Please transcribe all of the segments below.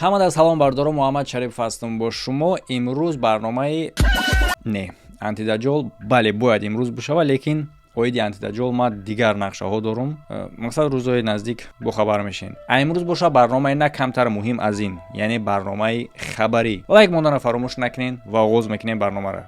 Ҳамада салом, бардоро, Муҳаммад Шарипов ҳастам бо шумо. Имрӯз барномаи не антидаҷол, бале, бояд имрӯз бишавад, лекин оиди антидаҷол ман дигар нақшаҳо дорум. Мақсад, рӯзҳои наздик бохабар мешин. А имрӯз боша барномаи на камтар муҳим аз ин, яъне барномаи хабарӣ. Лайк мондана фаромӯш накунен ва оғоз мекунем барномаро.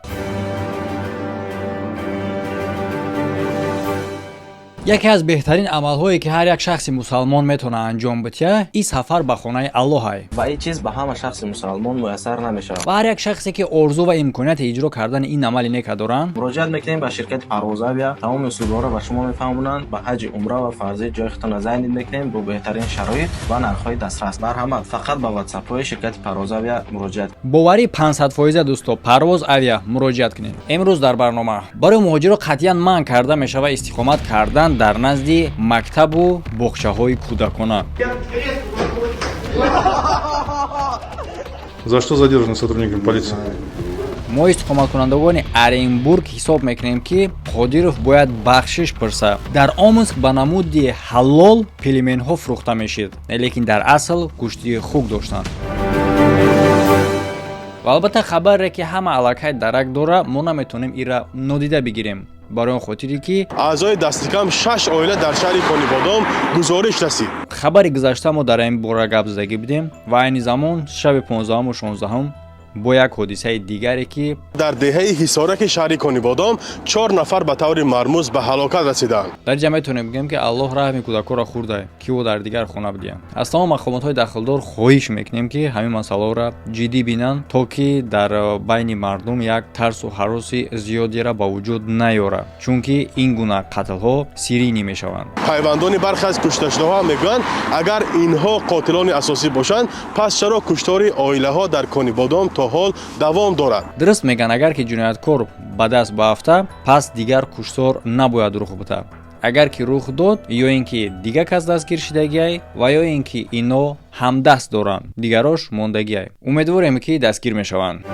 Яке аз беҳтарин амалҳое, ки ҳар як шахси мусалмон метавонад анҷом бития, ин сафар ба хонаи Аллоҳай. Ва ин чиз ба ҳама шахси мусалмон муяссар намешавад. Ва ҳар як шахсе, ки орзу ва имконияти иҷро кардани ин амали нека доранд, муроҷиат мекунем ба ширкати Парвозавиа. Тамоми усулҳоро ба шумо мефаҳмонанд. Ба ҳаҷи умра ва фарзӣ ҷои худтонро зайнид мекунем бо беҳтарин шароит ва нархҳои дастрас. Марҳамат, фақат ба ватсапҳои ширкати Парвозавиа муроҷиат. Боварӣ 500%, дӯсто, Парвоз Авиа муроҷиат кунед. Имрӯз дар барнома: барои муҳоҷиро қатъиян манъ карда мешавад истиқомат кардан дар назди мактабу боғчаҳои кӯдакона. За что задержаны сотрудниками полиции? Мо, истиқоматкунандагони Оренбург, ҳисоб мекунем, ки Қодиров бояд бахшиш пурса. Дар Омск ба намуди ҳалол пельменҳо фурӯхта мешид, лекин дар асл гӯшти хук доштанд. Ва албатта, хабаре, ки ҳама аллакай дарак дора, мо наметавонем ира нодида бигирем, барои он хотире ки аъзои дастикам шаш оила дар шаҳри Конибодом гузориш расид. Хабари гузашта мо дар ин бора гап задагӣ будем ва айни замон шаби 15-уму 16-ум бо як ҳодисаи дигаре, ки дар деҳаи Ҳисораки шаҳри Конибодом чор нафар ба таври мармуз ба ҳалокат расиданд. Дар ҷа метавонем бигӯем, ки Аллоҳ раҳми кӯдакҳоро хӯрда, ки ӯ дар дигар хона бидиҳанд. Аз тамом мақомотҳои дахлдор хоҳиш мекунем, ки ҳамин масъалаҳоро ҷиддӣ бинанд, то ки дар байни мардум як тарсу ҳароси зиёдеро ба вуҷуд наёрад, чунки ин гуна қатлҳо серийный мешаванд. Пайвандони бархе аз кушташудаҳо мегӯянд, агар инҳо қотилони асосӣ бошанд, пас чаро куштори оилаҳо дар Конибодом то ҳол давом дорад? Дуруст мегӯянд, агар ки ҷинояткор ба даст баафта, пас дигар куштор набояд рух бита. Агар ки рух дод, ё ин ки дигар кас дастгир шидагиай ва ё ин ки ино ҳамдаст доранд, дигарош мондагиай. Умедворем, ки дастгир мешаванд.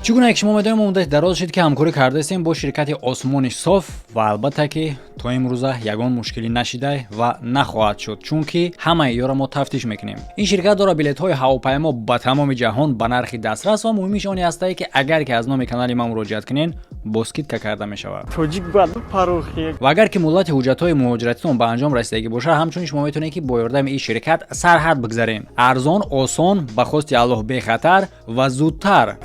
Чӣ гуна ки шумо медонед, мо муддати дароз шуд, ки ҳамкорӣ кардаистем бо ширкати Осмони Соф ва албатта, ки то имрӯза ягон мушкилӣ нашидай ва нахоҳад шуд, чунки ҳамаи ёро мо тафтиш мекунем. Ин ширкат дорад билетҳои ҳавопаймо ба тамоми ҷаҳон ба нархи дастрас ва муҳимиш оне ҳастае, ки агар ки аз номи канали ман муроҷиат кунед, бо скидка карда мешавад. Тоҷик бояд парохи. Ва агар ки муҳлати ҳуҷҷатҳои муҳоҷиратитон ба анҷом расидагӣ бошад, ҳамчунин шумо метавонед, ки бо ёрдами ин ширкат сарҳад бигзаред. Арзон, осон, ба хости Аллоҳ бехатар ва зудтар,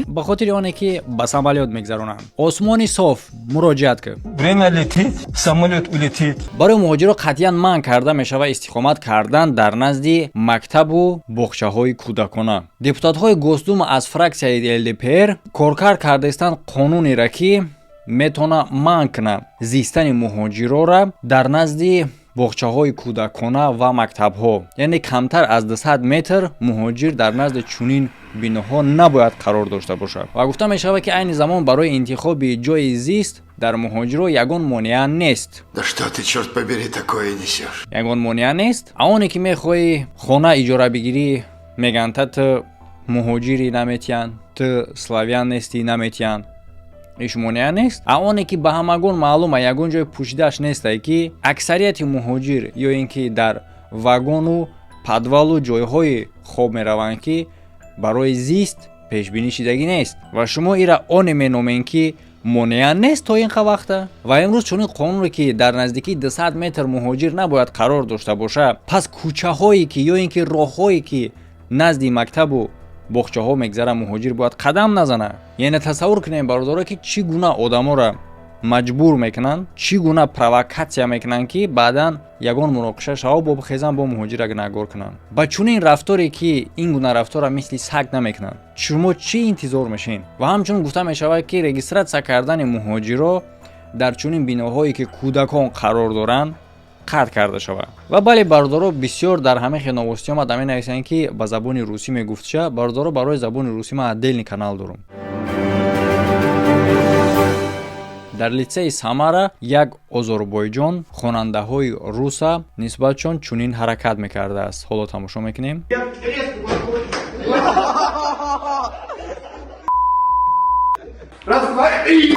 ба хотири оне ки ба самолёт мегзаронанд. Осмони Соф муроҷиат кун. Время летит, самолет улетит. Барои муҳоҷиро қатъиян манъ карда мешавад истиқомат кардан дар назди мактабу боғчаҳои кӯдакона. Депутатҳои Госдума аз фраксияи ЛДПР коркард кардаистанд қонунеро, ки метавона манъ кунад зистани муҳоҷирора дар назди боғчаҳои кӯдакона ва мактабҳо, яъне камтар аз 200 метр муҳоҷир дар назди чунин биноҳо набояд қарор дошта бошад. Ва гуфта мешавад, ки айни замон барои интихоби ҷои зист дар муҳоҷиро ягон монеа нест. Да что ты, черт побери, такое несешь? Ягон монеа нест. А оне ки мехоҳӣ хона иҷора бигирӣ, мегӯянд, та ту муҳоҷирӣ, наметиҳанд, ту славян нестӣ, наметиҳанд. Иш монеа нест. А оне ки ба ҳамагон маълума, ягон ҷои пӯшидааш нестае, ки аксарияти муҳоҷир ё ин ки дар вагону подвалу ҷойҳое хоб мераванд, ки барои зист пешбинӣ шидагӣ нест. Ва шумо ира оне меномем, ки монеа нест то ин вақта. Ва имрӯз чунин қонуне, ки дар наздикии 200 метр муҳоҷир набояд қарор дошта бошад, пас кӯчаҳое ки ё ин ки роҳҳое ки назди мактабу боғчаҳо мегзарад, муҳоҷир бояд қадам назанад. Яъне тасаввур кунем, бародаро, ки чӣ гуна одаморо маҷбур мекунанд, чӣ гуна провокатсия мекунанд, ки баъдан ягон муноқиша шава, бо бихезанд, бо муҳоҷира гунаҳгор кунанд. Ба чунин рафторе, ки ин гуна рафторро мисли саг намекунанд, шумо чӣ интизор мешин? Ва ҳамчунин гуфта мешавад, ки регистратсия кардани муҳоҷиро дар чунин биноҳое, ки кӯдакон қарор доранд, қатъ карда шавад. Ва бале, бародаро, бисёр дар ҳамин хел новостиҳо омада менависанд, ки ба забони русӣ мегуфтша. Бародаро, барои забони русӣ ман отдельный канал дорам. Дар литсеи Самара як озорбойҷон хонандаҳои руса нисбатшон чунин ҳаракат мекардааст. Ҳоло тамошо мекунем. Раз, два, и...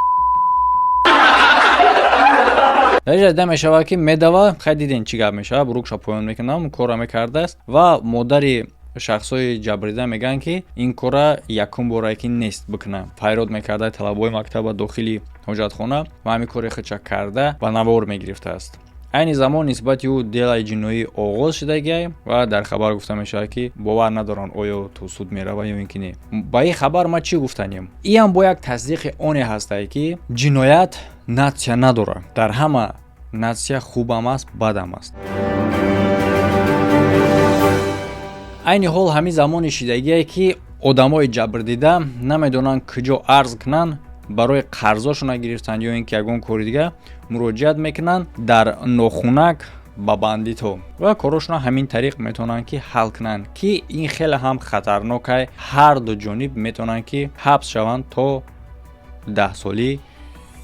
Дар инҷа дида мешавад, ки медава. Хай, дидем, чӣ гап мешавад. Рукша поён мекунам, корра мекардааст ва модари шахсҳои ҷабрдида мегӯянд, ки ин кора якум борае ки нест бикунам. Файрод мекарда талабои мактаба дохили ҳоҷатхона ва ҳамин кори худша карда ва навор мегирифтааст. Айни замон нисбати ӯ делаи ҷиноӣ оғоз шудагиай ва дар хабар гуфта мешавад, ки бовар надоранд, оё то суд мерава ё ин ки не. Ба ин хабар ман чӣ гуфтанем? Иам бо як тасдиқи оне ҳастае, ки ҷиноят нация надорад. Дар ҳама нация хубам аст, бадам аст. Айни ҳол ҳамин замони шидагие, ки одамои ҷабрдида намедонанд, куҷо арз кунанд барои қарзошона гирифтан ё ин ки ягон кори дига, муроҷиат мекунанд дар нохунак ба бандито ва корошона ҳамин тариқ метавонанд, ки ҳал кунанд, ки ин хеле ҳам хатарнокай. Ҳар ду ҷониб метавонанд, ки ҳабс шаванд то 10 солӣ.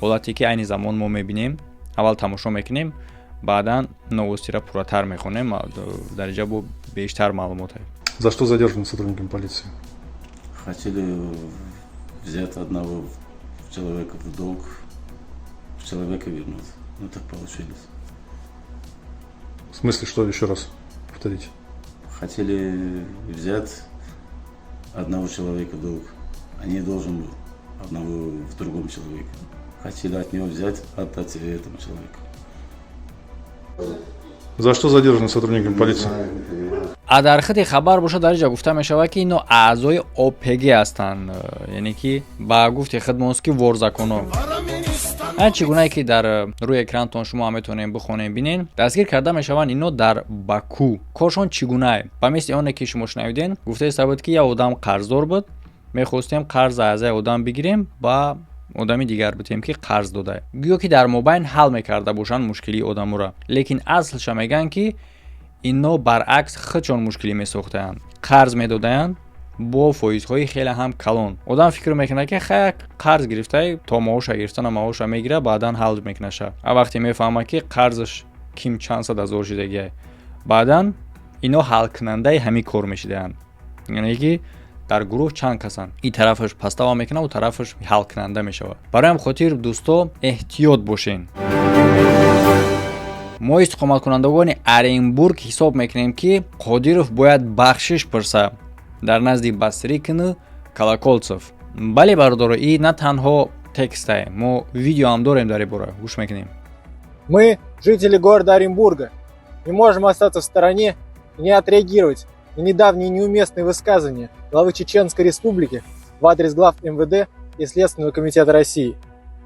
Ҳолате ки айни замон мо мебинем, аввал тамошо мекунем, баъдан новостиро пурратар мехонем. Дар инҷа бо бештар маълумоте. За что задержаны сотрудниками полиции? Хотели взять одного человека в долг, в человека вернуть. Ну так получилось. В смысле, что, еще раз повторите? Хотели взять одного человека в долг. Они должен был одного в другом человеке. Хотели от него взять, отдать этому человеку. За что задержаны сотрудниками полиции? А дар хати хабар бошад, дар инҷа гуфта мешавад, ки ино аъзои ОПГ ҳастанд, яъне ки ба гуфти хидмост, ки вор законо. Ҳар чӣ гунае ки дар рӯи экрантон шумо метавонем бихонем, бинен, дастгир карда мешаванд ино дар Баку. Коршон чӣ гунае? Ба мисли оне ки шумо шунавиден, гуфтаиста буд, ки як одам қарздор буд, мехостем қарз аз як одам бигирем, ба одами дигар бутем, ки қарз додае. Гӯё ки дар мобайн ҳал мекарда бошанд мушкилии одаморо, лекин аслша мегӯянд, ки ино баръакс худшон мушкилӣ месохтаанд. Қарз медодаянд бо фоизҳои хеле ҳам калон. Одам фикр мекунад, ки хай, қарз гирифтай, то маоша гирифтана маоша мегирад, баъдан ҳал мекунаша. А вақте мефаҳмад, ки қарзаш ким чанд сад ҳазор шидагиай, баъдан ино ҳалкунандаи ҳамин кор мешидаанд. Яъне ки дар гурӯҳ чанд касанд, ин тарафаш пастава мекунад, у тарафаш ҳалкунанда мешавад. Барои ҳам хотир, дӯсто, эҳтиёт бошен. Мо, истиқоматкунандагони Оренбург, ҳисоб мекунем, ки Қодиров бояд бахшиш пурса дар назди Бастрыкину, Колокольцев. Бале, бародаро, и на танҳо текстае, мо видео ҳам дорем дар ин бора. Гӯш мекунем. Мы, жители города Оренбурга, не можем остаться в стороне и не отреагировать на недавние неуместные высказывания главы Чеченской Республики в адрес глав МВД и Следственного комитета России.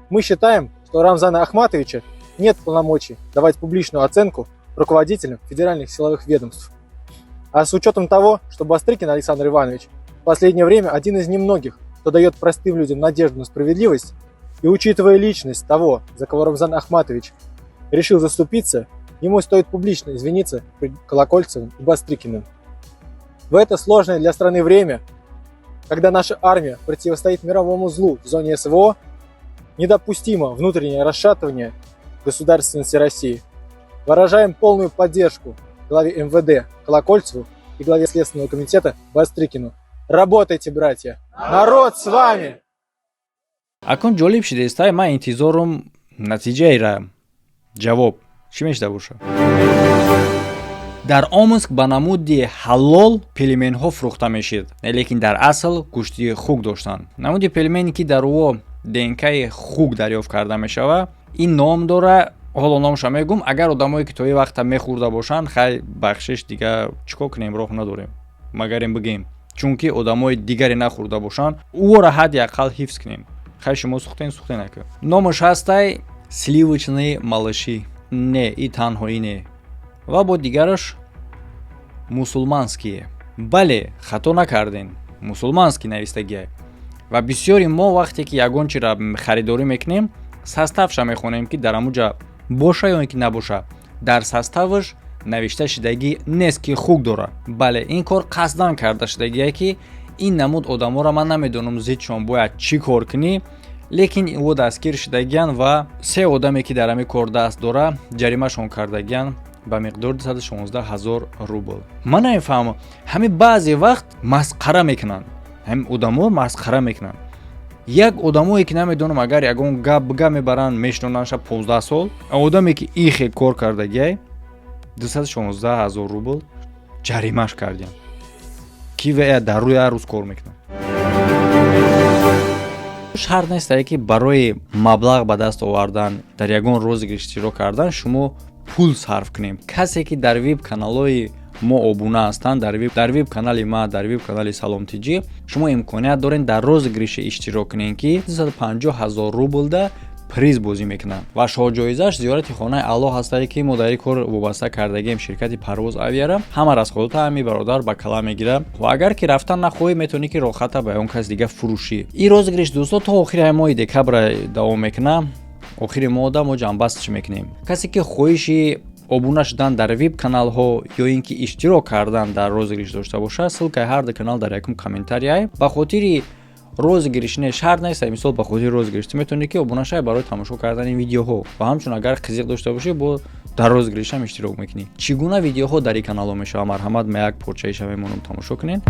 Мы считаем, что у Рамзана Ахматовича нет полномочий давать публичную оценку руководителям федеральных силовых ведомств. А с учетом того, что Бастрыкин Александр Иванович в последнее время один из немногих, кто дает простым людям надежду на справедливость, и учитывая личность того, за кого Рамзан Ахматович решил заступиться, ему стоит публично извиниться перед Колокольцевым и Бастрыкиным. В это сложное для страны время, когда наша армия противостоит мировому злу в зоне СВО, недопустимо внутреннее расшатывание государственности России. Выражаем полную поддержку главе МВД Колокольцеву и главе Следственного комитета Бастрыкину. Работайте, братья! Народ с вами! Акун ҷолиб шидестай. Ман интизорум натиҷаира, ҷавоб чӣ мешида боша. Дар Омск ба намуди ҳалол пельменҳо фурӯхта мешид, лекин дар асл гӯшти хук доштанд. Намуди пельмене, ки дар ӯ ДНКи хук дарёфт карда мешавад, ин ном дора. Ҳоло номша мегӯм. Агар одамое, ки то ин вақта мехӯрда бошанд, хай, бахшиш, дига чӣ кор кунем, роҳ надорем, магарем бигем, чунки одамои дигаре нахӯрда бошанд, ӯро ҳадди ақал ҳифз кунем. Хай, шумо сухтен, сухтен ака. Номаш ҳастай сливочные малыши. Не, и танҳо ине ва бо дигараш мусулманские. Бале, хато накардем, мусулманский навистагия. Ва бисёри мо, вақте ки ягон чиро харидорӣ мекунем, составша мехонем, ки дар амуҷа боша ё ин ки набоша. Дар составаш навишта шудагӣ нест, ки хук дорад. Бале, ин кор қасдан карда шудагие, ки ин намуд одаморо ман намедонам, зидшон бояд чӣ кор кунӣ, лекин ӯ дастгир шудагиян ва се одаме, ки дар ҳамин кор даст дора, ҷаримашон кардагиян ба миқдори 216 ҳазор рубл. Ман намефаҳмам, ҳамин баъзе вақт масхара мекунанд, ҳамин одамо масхара мекунанд. Як одамое ки намедонам, агар ягон гап бига, мебаранд, мешинонанша 15 сол. Одаме ки ихе кор кардагиай, 216 ҳазор рубл ҷаримаш кардиям, ки вая дар рӯи ҳар рӯз кор мекунад. Шарт нестае, ки барои маблағ ба даст овардан, дар ягон розыгрыш иштирок кардан шумо пул сарф кунем. Касе ки дар вип каналҳои мо обуна ҳастанд, дар вип канали ма, дар вип канали Салом Тҷ, шумо имконият доред дар розыгрыше иштирок кунед, ки 250 ҳазор рублда приз бозӣ мекунанд ва шоҳҷоизаш зиёрати хонаи Аллоҳ ҳастае, ки мо дар ин кор вобаста кардагием ширкати Парвоз Авиара. Ҳама расходота ҳами бародар ба кала мегирад ва агар ки рафтан нахоҳӣ, метавонӣ ки роҳхата ба он кас дига фурӯшӣ. Ин розыгрыш, дӯсто, то охири моҳи декабра давом мекунад. Охири моҳда мо ҷамъбастш мекунем. Касе ки хоҳиши обуна шудан дар вип каналҳо ё ин ки иштирок кардан дар розыгрыш дошта бошад, ссылкаи ҳар ду канал дар якум комментарияй. Ба хотири розыгрыш не, шарт нест. Мисол, ба хотири розыгрыш ту метавонӣ ки обуна шавӣ барои тамошо кардани видеоҳо ва ҳамчун агар қизиқ дошта бошӣ, бо дар розыгрышам иштирок мекунӣ. Чӣ гуна видеоҳо дар ин каналҳо мешавад, марҳамат, ма як порчаиша мемонам, тамошо кунед.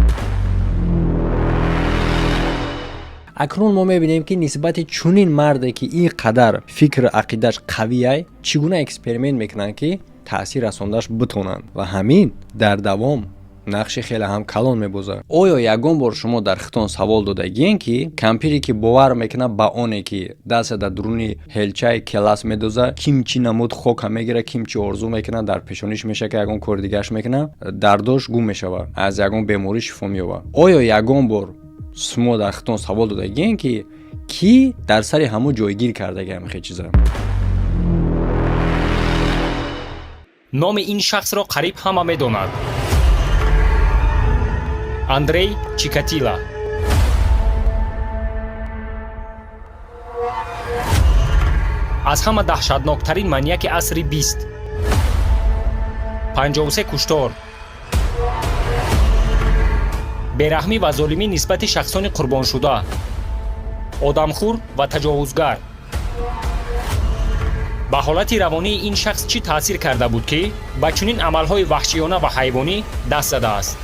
Акнун мо мебинем, ки нисбати чунин марде, ки ин қадар фикру ақидаш қавиай, чӣ гуна эксперимент мекунанд, ки таъсир расондаш битонанд ва ҳамин дар давом нақши хеле ҳам калон мебозад. Оё ягон бор шумо дар хитон савол додагиен, ки кампире ки бовар мекунад ба оне, ки даста дар дуруни ҳелчаи келас медозад, ким чӣ намуд хока мегирад, ким чӣ орзу мекунад, дар пешониш мешавад, ки ягон кори дигааш мекунад, дардош гум мешавад, аз ягон беморӣ шифо меёбад? Оё ягон бор шумо дар хитон савол додагиен, ки кӣ дар сари ҳамун ҷойгир кардаги ҳамихе чиза? Номи ин шахсро қариб ҳама медонад: Андрей Чикатила. Аз ҳама даҳшатноктарин маньяки асри бист. 53 куштор, бераҳмӣ ва золимӣ нисбати шахсони қурбоншуда, одамхӯр ва таҷовузгар. Ба ҳолати равонии ин шахс чӣ таъсир карда буд, ки ба чунин амалҳои ваҳшиёна ва ҳайвонӣ даст задааст?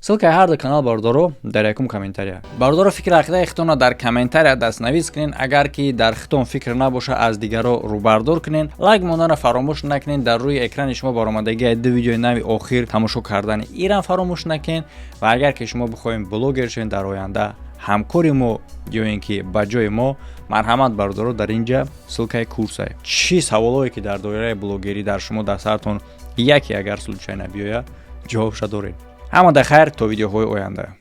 Ссылкаи ҳар ду канал, бародаро, дар якум комментария. Бародаро, фикри ақидаи хитонро дар комментария дастнавис кунен. Агар ки дар хитон фикр набоша, аз дигаро рӯбардор кунен. Лайк монданро фаромӯш накунен. Дар рӯи экрани шумо баромадагии ду видеои нави охир, тамошо кардани ирам фаромӯш накунен. Ва агар ки шумо бихоҳем блогер шавед дар оянда, ҳамкори мо ё ин ки ба ҷои мо, марҳамат, бародаро, дар ин ҷа ссылкаи курсае. Чӣ саволое ки дар доираи блогерӣ дар шумо дар саратон яке агар случайно биёяд, ҷавобша доред. Ҳама да хайр, то видеоҳои оянда.